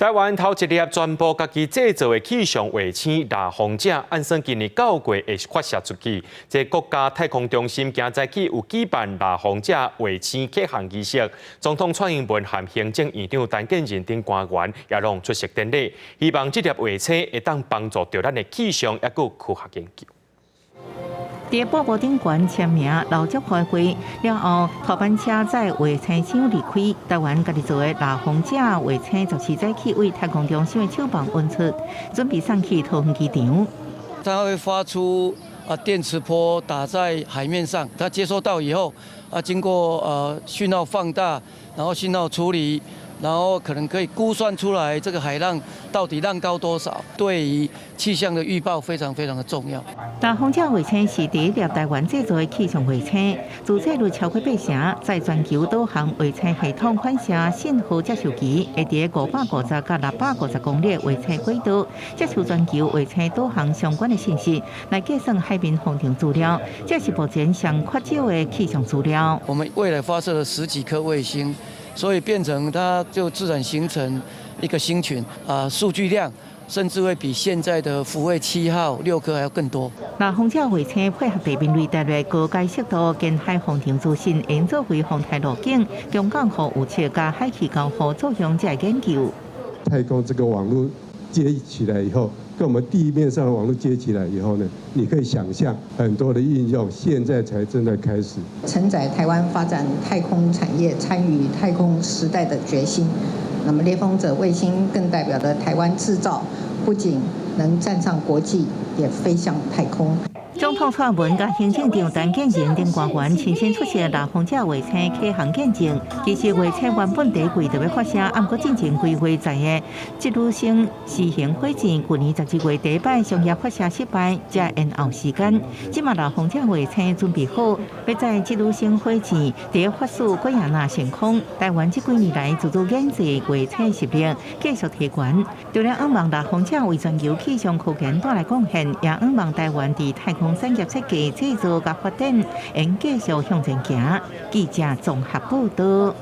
台灣頭一粒全部家己製造的氣象衛星獵風者，按算今年9月會發射出去。這國家太空中心今早起有舉辦獵風者衛星啟航儀式，總統蔡英文和行政院長陳建仁等官員也攏出席典禮，希望這粒衛星會當幫助著咱的氣象抑閣科學研究。佇布幕頂懸簽名留作開會了後，頭班車載衛星箱離開。台灣家己做的獵風者衛星14早起對太空中心的手棒運出，準備送去桃園機場。它會發出電磁波打在海面上，它接收到以後經過訊號放大，然後訊號處理，然後可能可以估算出來這個海浪到底浪高多少，對於氣象的預報非常非常的重要。獵風者衛星是第一粒台灣製造的氣象衛星，自製率超過八成，在全球導航衛星系統反射信號接收機，會佇550到650公里衛星軌道接收全球衛星導航相關的信息，來計算海面風場資料。這是目前上缺少的氣象資料。我們未來發射了十幾顆衛星，所以變成它就自然形成一個星群啊，數據量甚至會比現在的福衛七號六顆還要更多。獵風者衛星配合地面雷達的高解析度近海風場資訊，用作為風台路徑、強降雨預測佮海氣交互作用這研究。太空這個網路接起來以後，跟我們地面上的網路接起來以後呢，你可以想象很多的應用，現在才正在開始。承載台灣發展太空產業、參與太空時代的決心。那麼獵風者衛星更代表了台灣製造，不僅能站上國際，也飛向太空。總統蔡英文佮行政長陳建仁等官員親身出席獵風者衛星啟航見證。其實衛星原本第一季就欲發射，毋過進前規劃載的織女星四型火箭，去年12月第一擺商業發射失敗，才延後時間。這馬獵風者衛星準備好，欲載織女星火箭佇法屬圭亞那升空。台灣這幾年來自主研製衛星實力繼續提懸，除了向望獵風者為全球氣象科研帶來貢獻，也向望台灣佇太空產業設計、製造佮發展，會繼續向前行。記者綜合報道。